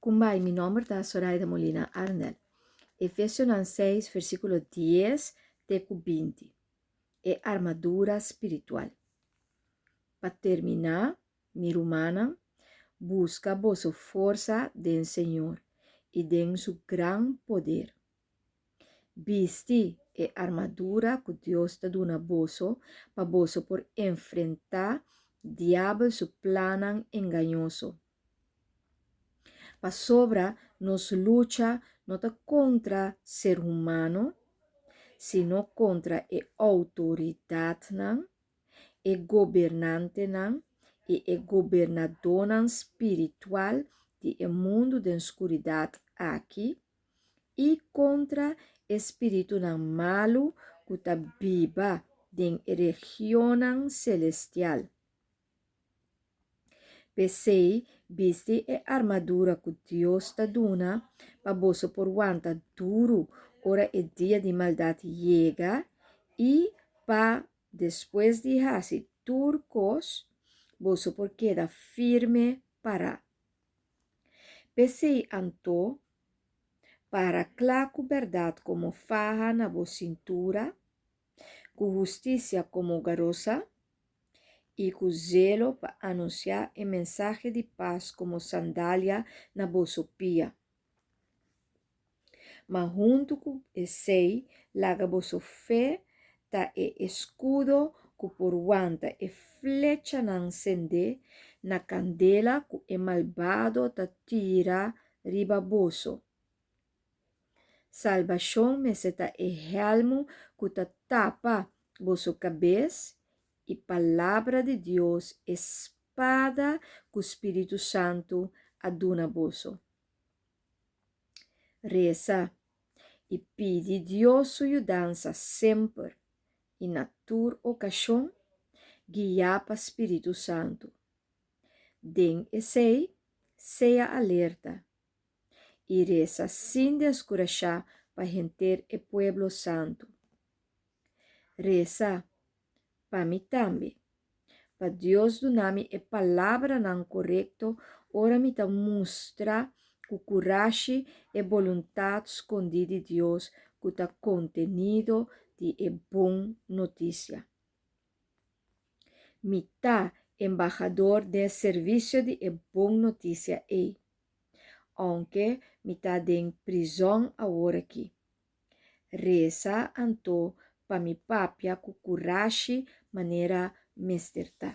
Kumbai, mi nomber ta Soraida Molina Arndel. Efesionan 6, versíkulo 10 te ku 20. E armadura spiritual. Pa terminá, mi rumannan, buska boso forsa den Señor i den su gran poder. Bisti e armadura ku Dios ta duna boso pa boso por enfrentá Diabel su plannan engañoso. Pasobra nos lucha no ta kontra ser humano, sino kontra e outoridatnan, e gobernantenan i e gobernadónan spiritual di e mundu den skuridat aki, i kontra e spiritunan malu ku ta biba den e regionnan selestial. P'esei, bisti e armadura ku Dios ta duna pa boso por wanta duru ora e dia di maldat yega i pa, despues di hasi tur kos, boso por keda firme pará. P'esei anto, para kla ku bèrdat komo faha na bo sintura, ku hustisia komo garosa, i ku zelo pa anunsiá e mensahe di pas komo sandalia na boso pia. Ma huntu ku esei laga boso fe ta e eskudo ku por wanta e flechanan sendé na kandela ku e malbado ta tira riba boso. Salbashon mester ta e hèlmu ku ta tapa boso kabes i Palabra di Dios e spada ku spiritu santu a duna boso. Resa i pidi Dios su yudansa semper i na tur okashon, guiá pa spiritu santu. Den esei, sea alerta i resa sin deskurashá pa henter e pueblo santu. Resa pa mi tambe, pa Dios duna mi e palabranan korekto ora mi ta mustra ku kurashi e boluntat skondí di Dios ku ta kontenido di e bon notisia. Mi ta embahador den servisio di e bon notisia ei, ounke mi ta den prizòn aworakí. Resa anto pa mi papia ku kurashi manera mester ta.